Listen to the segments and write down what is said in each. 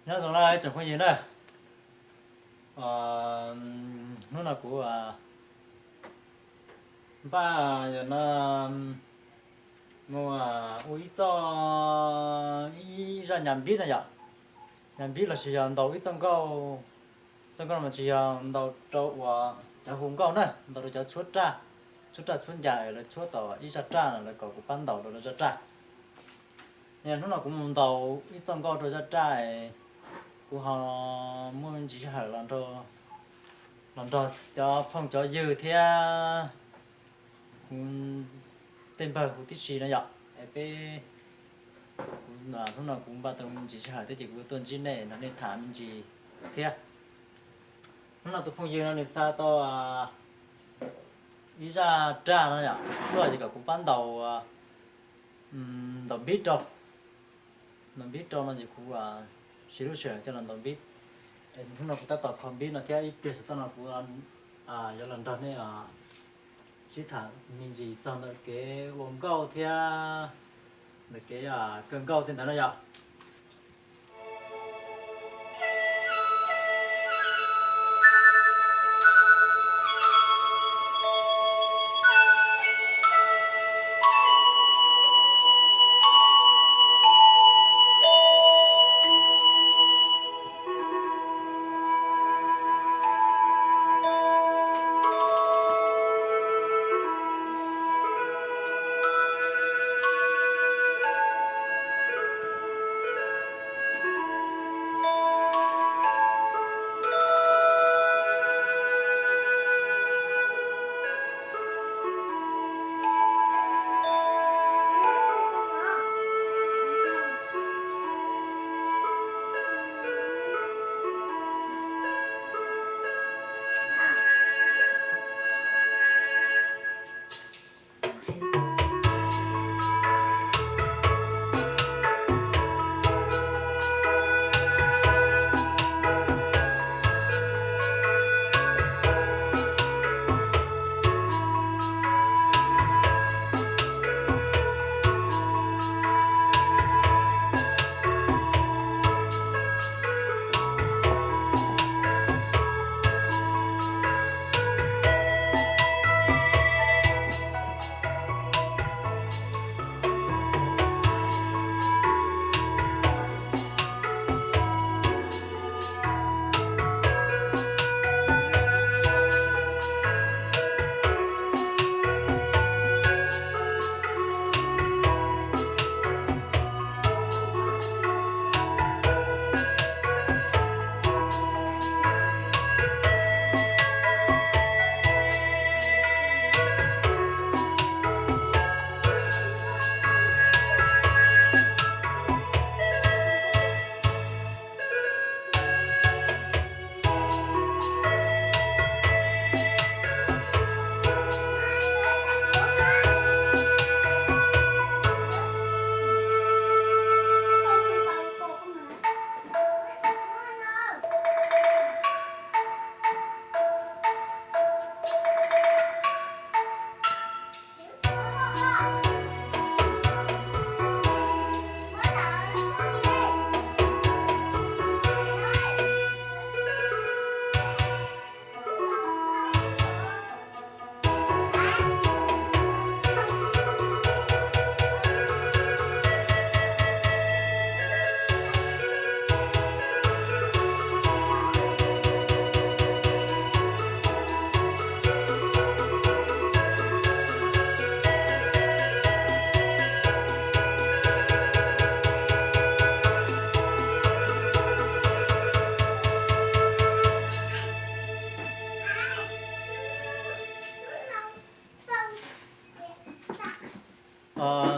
Nyob zoo na ib tsoom phooj ywg na. Hnub no kuv npaj yog no mus ua ib txoj, ib zaj nyas npib no yom. Nyas npib los sis yog ntaus ib txoj nkauj. Txoj nkauj no mas tsis yog ntaus rau uas cov hu nkauj na, ntaus rau cov tshuab raj, tshuab raj tshuab ncas lawv tshuab tom ib zaj raj no, lawv kom kuv pab ntaus rau lawv zaj raj. Hnub no kuv mus ntaus ib txoj nkauj rau zaj raj, kuv ho muaj me ntsis sij hawm los nrog cov phooj cov ywg thiab kuv tej npawg huv tib si no yom. Es peb, kuv hnub no kuv npaj tau me ntsis sij hawm thiab ces kuv tuaj ntsib nej nrog nej tham me ntsis thiab. Hnub no tus phooj ywg no nws xa tau ib zaj raj no yom, tuaj ces kom kuv pab ntaus, ntaus npib rau. Ntaus npib rau no ces kuv siv lub sij hawm coj los ntaus npib. Hnub no kuv tab tom kho npib no thiab ib pliag saum toj no kuv yuav los nrog nej sib tham me ntsis txog ntawm kev ua nkauj thiab ntawm kev kaw nkauj tej ntawd na yom.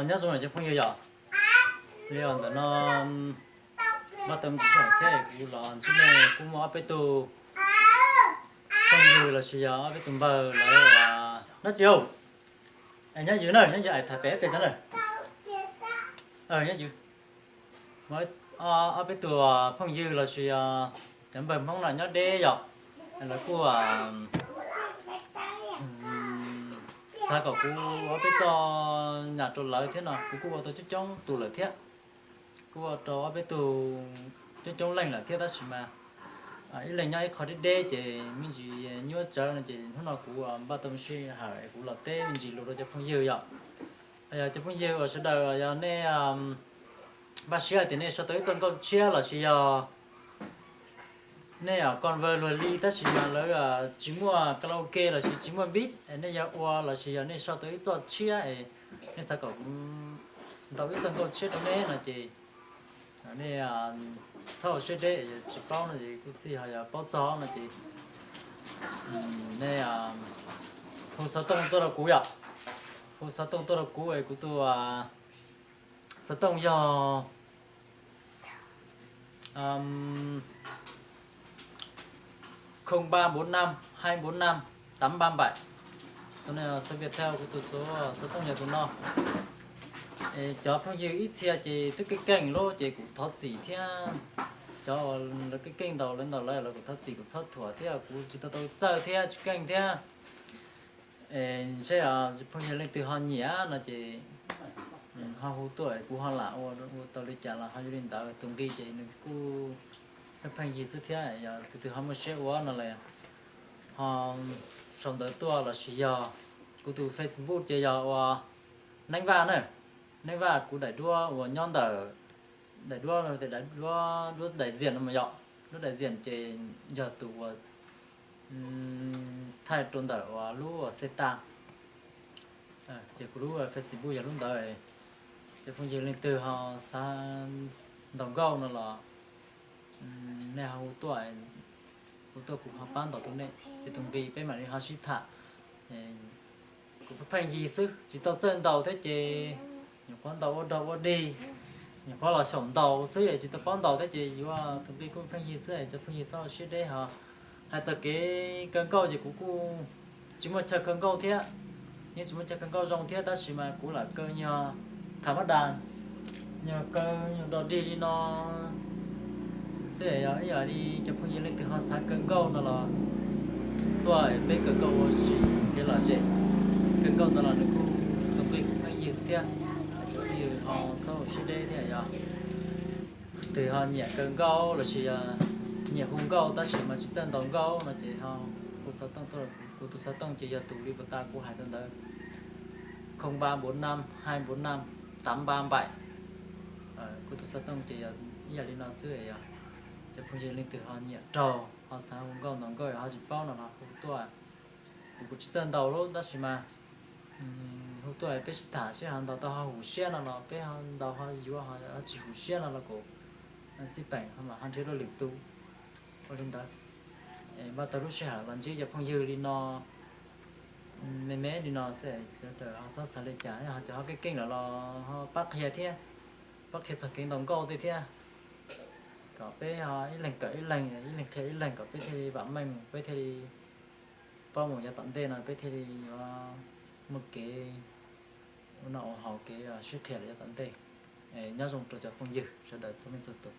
Nyob zoo cov phooj ywg yom, li ntawm no npaj tau me ntsis sij hawm thiab kuv los ntsib nej kuj muaj ob peb tug phooj ywg los sis yog ob peb tus npawg lawv. Nab tsis, nyob ywg na, nyob ywg, tham pem pem xwb na. Nyob ywg, ob peb tus phooj ywg los sis cov npawg Hmoob no nyob deb yom, lawv kuj xav kom kuv ua peb txoj nyas rau lawv thiab no, kuv kuj ua tau coob coob tus lawm thiab. Kuj ua rau ob peb tug coob coob leej lawm thiab tab sis mas ib leeg nyob ib qho deb deb ces me ntsis nyuaj tsawv no ces hnub no kuv npaj tau sij hawm es kuv los teb me ntsis lus rau cov phooj ywg yom. Yog cov phooj ywg uas sawv daws yog nej npaj siab hais tias nej sau tau ib txoj nkauj tshiab lossis yog nej cover luag li tab sis mas lawv tsis muaj karaoke lossis tsis muaj beat es nej yuav ua lossis yog nej sau tau ib txoj tshiab es nej xav kom kuv ntaus ib txoj nkauj tshiab rau nej no ces nej txhob ua siab deb, yog tsis paub no ces kuv txij ho yog paub txog no ces nej hu xov tooj tuaj rau kuv yom. Hu xov tooj tuaj rau kuv es kuv tus xov tooj yog không ba bốn năm hai bốn năm tám ba bảy. Tus no xov Viettel, kuv tus xov tooj yog tus no. Cov phooj ywg ib txhia ces twb keej keej lawm ces kuv thov txim thiab. Cov uas lawv keej keej ntau lawv ntau lawv los kuv thov txim kuv txhob thuam thiab kuv tsis tau tau txawj thiab tsis keej thiab. Seb phooj ywg leej twg ho nyiam no ces ho hu tuaj kuv ho lam ua tau li cas los ho yuav li ntawd. Tus nqi ces nws kuj pheej pheej yig xwb thiab, yog tus twg ho muaj siab ua no los ho sau ntawv tuaj lossis yog kuv tus Facebook ces yog ua Neeb Vaj na. Neeb Vaj, kuv daim duab uas nyob ntawm, daim duab, daim duab, duab đại diện no mas yog, duab đại diện ces yog tus uas thaij rau ntawm uas lub uas xe ta. Ces kuv lub Facebook yog lub ntawd. Ces phooj ywg leej twg ho xav ntaus nkauj no los nej ho hu tuaj, hu tuaj kuv ho pab ntaus rau nej. Ces tus nqi peb mam li ho sib tham. Kuv pheej yig xwb tsis tau txawj ntaus thiab ces nyuam qhuav ntaus ua dog ua dig, nyuam qhuav los xyaum ntaus xwb es tsis tau paub ntaus thiab ces yuav tus nqi kuj pheej yig xwb es cov phooj ywg txhob ua siab deb ho. Hais txog kev kaw nkauj ces kuv kuj tsis muaj chaw kaw nkauj thiab, yeej tsis muaj chaw kaw nkauj zoo thiab tab sis mas kuv lam kaw nyuag tham mab das, nyuag kaw nyuag dog dig li no xwb. Yog ib yam li cov phooj ywg leej twg ho xav kaw nkauj no los tuaj peb kaw nkauj ua si kev lom zem. Kaw nkauj ntawd los nws kuj tus nqi kuj pheej yig xwb thiab. Cov phooj ywg ho txhob ua siab deb thiab yog twg ho nyiam kaw nkauj lossis nyiam hu nkauj tab sis mas tsis txawj ntaus nkauj no ces ho hu xov tooj tuaj. Kuv tus xov tooj ces yog tus li puas tas kuv hais rau ntawd, không ba bốn năm hai bốn năm tám ba bảy. Kuv tus xov tooj ces yog ib yam li no xwb. Yog cov phooj ywg leej twg ho nyiam raug ho xav hu nkauj ntaus nkauj ho tsis paub no los hu tuaj. Kuv kuj tsis txawj ntaus lawm tab sis mas hu tuaj peb sib tham seb ho ntaus tau ho hum siab no los peb ho ntaus, ho yuav ho tsis hum siab no los kuv xij peem ho mam ho nrhiav dua lwm tus. Ua li ntawd, npaj tau lub sij hawm los ntsib cov phooj ywg li no me me li no xwb, sawv daws ho txhob xav li cas, ho cov ho keej keej lawm los ho pab qhia thiab, pab qhia txog kev ntaus nkauj tej thiab, kom peb ho ib leeg kawm ib leeg, ib leeg qhia ib leeg kom peb thiaj li vam meej, peb thiaj li paub mus yav tom ntej no, peb thiaj li yuav muaj kev ua noj ua haus, kev sib qhia lawm yav tom ntej. Nyob zoo rau cov phooj ywg sawv daws txhua leej txhua tus.